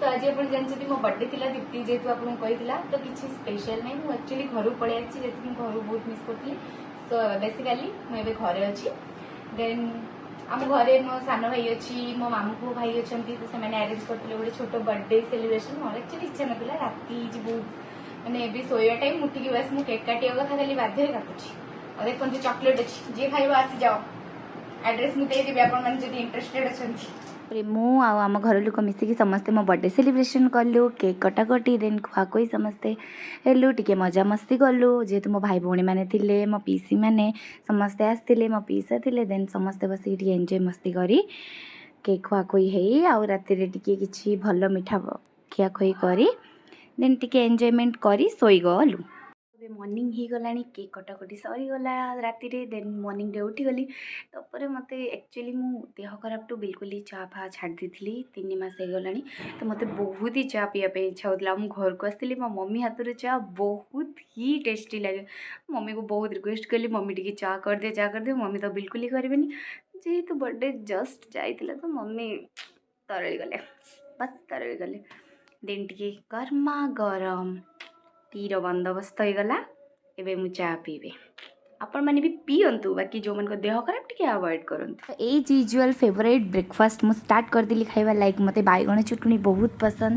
ତ ଆଜି ଆପଣ ଜାଣିଛନ୍ତି, ମୋ ବର୍ଥଡେ ଥିଲା। ଦୀପ୍ତି ଯେହେତୁ ଆପଣଙ୍କୁ କହିଥିଲା, ତ କିଛି ସ୍ପେଶାଲ ନାହିଁ। ମୁଁ ଆକ୍ଚୁଆଲି ଘରକୁ ପଳେଇ ଆସିଛି, ଯେହେତୁ ମୁଁ ଘରୁ ବହୁତ ମିସ୍ କରୁଥିଲି। ତ ବେସିକାଲି ମୁଁ ଏବେ ଘରେ ଅଛି। ଦେନ୍ ଆମ ଘରେ ମୋ ସାନ ଭାଇ ଅଛି, ମୋ ମାମୁଁ ପୁଅ ଭାଇ ଅଛନ୍ତି। ତ ସେମାନେ ଆରେଞ୍ଜ କରିଥିଲେ ଗୋଟେ ଛୋଟ ବର୍ଥଡେ ସେଲିବ୍ରେସନ। ମୋର ଆକ୍ଚୁଆଲି ଇଚ୍ଛା ନଥିଲା। ରାତି ହେଇଛି ବହୁତ, ମାନେ ଏବେ ଶୋଇବା ଟାଇମ୍। ଉଠିକି ବାସ୍ ମୁଁ କେକ୍ କାଟିବା କଥା, ଖାଲି ବାଧ୍ୟରେ କାଟୁଛି। ଆଉ ଦେଖନ୍ତୁ, ଚକୋଲେଟ୍ ଅଛି, ଯିଏ ଖାଇବ ଆସିଯାଅ। ଆଡ୍ରେସ୍ ମୁଁ ଦେଇଦେବି, ଆପଣମାନେ ଯଦି ଇଣ୍ଟରେଷ୍ଟେଡ୍ ଅଛନ୍ତି। ତାପରେ ମୁଁ ଆଉ ଆମ ଘର ଲୋକ ମିଶିକି ସମସ୍ତେ ମୋ ବର୍ଥଡେ ସେଲିବ୍ରେସନ୍ କଲୁ। କେକ୍ କଟାକଟି, ଦେନ୍ ଖୁଆଖୁଇ ସମସ୍ତେ ହେଲୁ, ଟିକେ ମଜାମସ୍ତି କଲୁ। ଯେହେତୁ ମୋ ଭାଇ ଭଉଣୀମାନେ ଥିଲେ, ମୋ ପିଇସି ମାନେ ସମସ୍ତେ ଆସିଥିଲେ, ମୋ ପିଇସା ଥିଲେ, ଦେନ୍ ସମସ୍ତେ ବସିକି ଟିକେ ଏନ୍ଜୟ ମସ୍ତି କରି, କେକ୍ ଖୁଆଖୁଇ ହେଇ, ଆଉ ରାତିରେ ଟିକେ କିଛି ଭଲ ମିଠା ଖିଆଖୁଇ କରି, ଦେନ୍ ଟିକେ ଏନ୍ଜୟମେଣ୍ଟ କରି ଶୋଇଗଲୁ। ଏବେ ମର୍ଣ୍ଣିଂ ହେଇଗଲାଣି। କେକ୍ କଟାକଟି ସରିଗଲା ରାତିରେ। ଦେନ୍ ମର୍ଣ୍ଣିଂରେ ଉଠିଗଲି। ତାପରେ ମୋତେ ଆକ୍ଚୁଆଲି ମୁଁ ଦେହ ଖରାପଠୁ ବିଲକୁଲ ହିଁ ଚା ଫା ଛାଡ଼ି ଦେଇଥିଲି, 3 ମାସ ହେଇଗଲାଣି। ତ ମୋତେ ବହୁତ ହି ଚା ପିଇବା ପାଇଁ ଇଚ୍ଛା ହେଉଥିଲା। ମୁଁ ଘରକୁ ଆସିଥିଲି, ମୋ ମମି ହାତରୁ ଚା ବହୁତ ହି ଟେଷ୍ଟି ଲାଗେ। ମମିକୁ ବହୁତ ରିକ୍ୱେଷ୍ଟ କଲି, ମମି ଟିକେ ଚା କରିଦିଅ, ଚା କରିଦିଅ। ମମି ତ ବିଲକୁଲ ହିଁ କରିବେନି। ଯେହେତୁ ବର୍ଥଡେ ଜଷ୍ଟ ଯାଇଥିଲା, ତ ମମି ତରଳି ଗଲେ, ବାସ୍ ତରଳି ଗଲେ। ଦେନ୍ ଟିକେ ଗରମା ଗରମ ଟିର ବନ୍ଦୋବସ୍ତ ହେଇଗଲା। ଏବେ ମୁଁ ଚା ପିଇବି, ଆପଣମାନେ ବି ପିଅନ୍ତୁ। ବାକି ଯେଉଁମାନଙ୍କ ଦେହ ଖରାପ, ଟିକେ ଆଭଏଡ଼ କରନ୍ତୁ। ଏଜ୍ ୟୁଜୁଆଲ୍ ଫେଭରାଇଟ୍ ବ୍ରେକଫାଷ୍ଟ ମୁଁ ଷ୍ଟାର୍ଟ କରିଦେଲି ଖାଇବା। ଲାଇକ୍ ମୋତେ ବାଇଗଣ ଚଟଣି ବହୁତ ପସନ୍ଦ।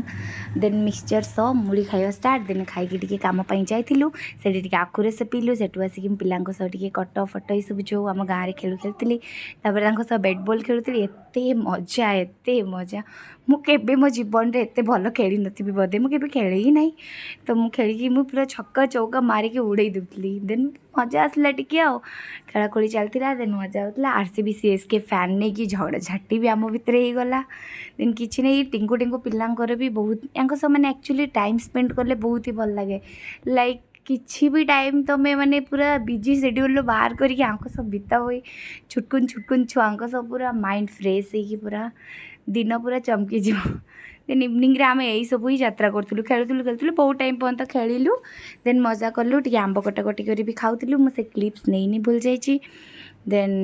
ଦେନ୍ ମିକ୍ସଚର୍ ସହ ମୁଢ଼ି ଖାଇବା ଷ୍ଟାର୍ଟ। ଦେନ୍ ଖାଇକି ଟିକେ କାମ ପାଇଁ ଯାଇଥିଲୁ। ସେଠି ଟିକେ ଆଖୁ ରସ ପିଇଲୁ। ସେଠୁ ଆସିକି ମୁଁ ପିଲାଙ୍କ ସହ ଟିକେ କଟ ଫଟ ଏସବୁ ଯେଉଁ ଆମ ଗାଁରେ ଖେଳୁ ଖେଳୁଥିଲି। ତାପରେ ତାଙ୍କ ସହ ବ୍ୟାଟ୍ ବଲ୍ ଖେଳୁଥିଲି। ଏତେ ମଜା, ଏତେ ମଜା, ମୁଁ କେବେ ମୋ ଜୀବନରେ ଏତେ ଭଲ ଖେଳି ନଥିବି ବୋଧେ। ମୁଁ କେବେ ଖେଳେ ହିଁ ନାହିଁ। ତ ମୁଁ ଖେଳିକି ମୁଁ ପୁରା ଛକା ଚୌକା ମାରିକି ଉଡ଼େଇ ଦେଉଥିଲି। ଦେନ୍ ମଜା ଆସିଲା ଟିକେ, ଆଉ ଖେଳାଖେଳି ଚାଲିଥିଲା। ଦେନ୍ ମଜା ହେଉଥିଲା। R C B, C S K fan ନେଇକି ଝଗଡ଼ା ଝାଟି ବି ଆମ ଭିତରେ ହେଇଗଲା। ଦେନ୍ କିଛି ନାହିଁ, ଟିଙ୍ଗୁ ଟିଙ୍ଗୁ ପିଲାଙ୍କର ବି ବହୁତ, ୟାଙ୍କ ସହ ମାନେ ଆକ୍ଚୁଆଲି ଟାଇମ୍ ସ୍ପେଣ୍ଡ କଲେ ବହୁତ ହି ଭଲ ଲାଗେ। ଲାଇକ୍ କିଛି ବି ଟାଇମ୍ ତୁମେ ମାନେ ପୁରା ବିଜି ସେଡ୍ୟୁଲ୍ରୁ ବାହାର କରିକି ୟାଙ୍କ ସହ ବିତାଅ, ଏଇ ଛୁଟକୁନ ଛୁଟକୁନ ଛୁଆଙ୍କ ସହ, ପୁରା ମାଇଣ୍ଡ ଫ୍ରେଶ୍ ହେଇକି ପୁରା ଦିନ ପୁରା ଚମକିଯିବ। ଦେନ୍ ଇଭିନିଂରେ ଆମେ ଏଇସବୁ ହିଁ ଯାତ୍ରା କରୁଥିଲୁ, ଖେଳୁଥିଲୁ, ଖେଳୁଥିଲୁ, ବହୁତ ଟାଇମ୍ ପର୍ଯ୍ୟନ୍ତ ଖେଳିଲୁ। ଦେନ୍ ମଜା କଲୁ, ଟିକେ ଆମ୍ବ କଟାକଟି କରି ବି ଖାଉଥିଲୁ। ମୁଁ ସେ କ୍ଲିପ୍ସ ନେଇନି, ଭୁଲି ଯାଇଛି। ଦେନ୍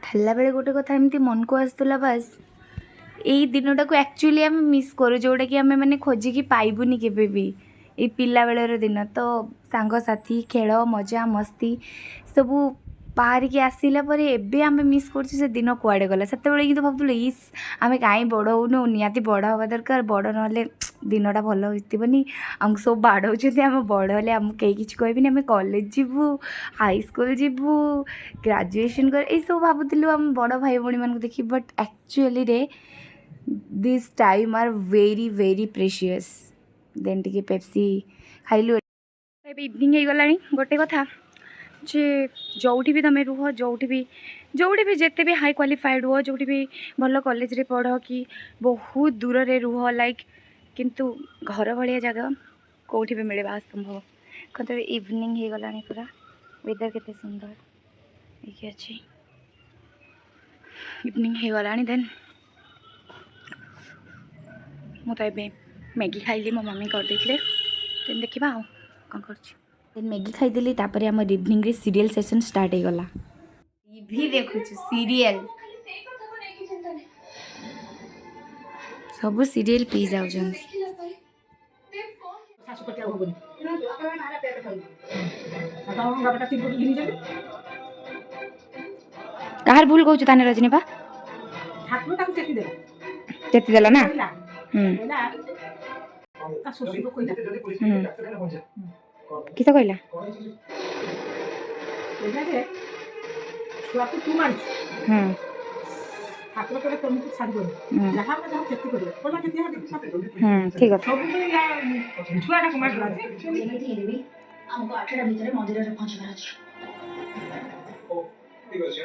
ଖେଳିଲା ବେଳେ ଗୋଟେ କଥା ଏମିତି ମନକୁ ଆସୁଥିଲା, ବାସ୍ ଏଇ ଦିନଟାକୁ ଆକ୍ଚୁଆଲି ଆମେ ମିସ୍ କରୁ, ଯେଉଁଟାକି ଆମେ ମାନେ ଖୋଜିକି ପାଇବୁନି କେବେ ବି। ଏଇ ପିଲାବେଳର ଦିନ ତ ସାଙ୍ଗସାଥି, ଖେଳ, ମଜା ମସ୍ତି ସବୁ ବାହାରିକି ଆସିଲା ପରେ ଏବେ ଆମେ ମିସ୍ କରୁଛୁ। ସେ ଦିନ କୁଆଡ଼େ ଗଲା? ସେତେବେଳେ କିନ୍ତୁ ଭାବୁଥିଲୁ, ଇସ୍, ଆମେ କାହିଁ ବଡ଼ ହେଉନୁ, ନିହାତି ବଡ଼ ହେବା ଦରକାର, ବଡ଼ ନହେଲେ ଦିନଟା ଭଲ ବିତିବନି, ଆମକୁ ସବୁ ବାଡ଼ଉଛନ୍ତି, ଆମେ ବଡ଼ ହେଲେ ଆମକୁ କେହି କିଛି କହିବେନି, ଆମେ କଲେଜ ଯିବୁ, ହାଇସ୍କୁଲ ଯିବୁ, ଗ୍ରାଜୁଏସନ୍ କରି, ଏଇସବୁ ଭାବୁଥିଲୁ ଆମ ବଡ଼ ଭାଇ ଭଉଣୀମାନଙ୍କୁ ଦେଖି। ବଟ୍ ଆକ୍ଚୁଆଲିରେ this time are very very precious. Then ଟିକେ ପେପ୍ସି ଖାଇଲୁ। ଏବେ ଇଭିନିଂ ହେଇଗଲାଣି। ଗୋଟେ କଥା ଯେ ଯେଉଁଠି ବି ତୁମେ ରୁହ, ଯେଉଁଠି ବି ଯେତେ ବି ହାଇ କ୍ୱାଲିଫାଏଡ଼୍ ହୁଅ, ଯେଉଁଠି ବି ଭଲ କଲେଜରେ ପଢ଼ କି ବହୁତ ଦୂରରେ ରୁହ, ଲାଇକ୍ କିନ୍ତୁ ଘର ଭଳିଆ ଜାଗା କେଉଁଠି ବି ମିଳିବା ଅସମ୍ଭବ। କିନ୍ତୁ ଇଭିନିଂ ହେଇଗଲାଣି, ପୁରା ୱେଦର୍ କେତେ ସୁନ୍ଦର ହେଇକି ଅଛି। ଇଭିନିଂ ହେଇଗଲାଣି। ଦେନ୍ ମୁଁ ତ ଏବେ ମ୍ୟାଗି ଖାଇଲି, ମୋ ମମି କରିଦେଇଥିଲେ। ଦେନ୍ ଦେଖିବା ଆଉ କ'ଣ କରୁଛି। ଦେନ୍ ମ୍ୟାଗି ଖାଇଦେଲି। ତାପରେ ଆମର ଇଭିନିଂରେ ସିରିଏଲ୍ ସେସନ୍ ଷ୍ଟାର୍ଟ ହେଇଗଲା। ଟିଭି ଦେଖୁଛୁ, ସିରିଏଲ୍। ସେଇ କଥାକୁ ନେଇକି ଚିନ୍ତା ନାହିଁ। ସବୁ ସିରିଏଲ୍ ପିଇ ଯାଉଛନ୍ତି। ଦେଖିଲା ପରେ ଦେବ କଣ ଶାଶୁ ପତି ଆଉ ହବନି। ଆଉ ବାବାଟା ତିରୁପତି ଘିନିଛନ୍ତି। କାହାର ଭୁଲ କହୁଛୁ ତାନେ ରଜନୀ ବା? ଠାକୁର ତାକୁ ଚେତି ଦେଲା। ଚେତି ଦେଲା ନା? କହିଲା କହିଲା, ତା ଶ୍ୱଶୁର କହିଲା। କିସ କହିଲା? କହିଲା ଯେ ଛୁଆକୁ ତୁ ମାରିଛୁ। ଠାକୁର କହିଲେ ତମକୁ ଛାଡ଼ିବନି, ଯାହା ମାନେ ଯାହା କ୍ଷତି କରିବ। କହିଲା କ୍ଷତି ହେବ। ଠିକ କଥା। ସବୁବେଳେ ଛୁଆଟାକୁ ମାରିଲା ଯେ ଯେମିତି ହେଲେ ବି ଆମକୁ 8ଟା ଭିତରେ ମନ୍ଦିରରେ ପହଞ୍ଚିବାର ଅଛି। ଠିକ ଅଛି।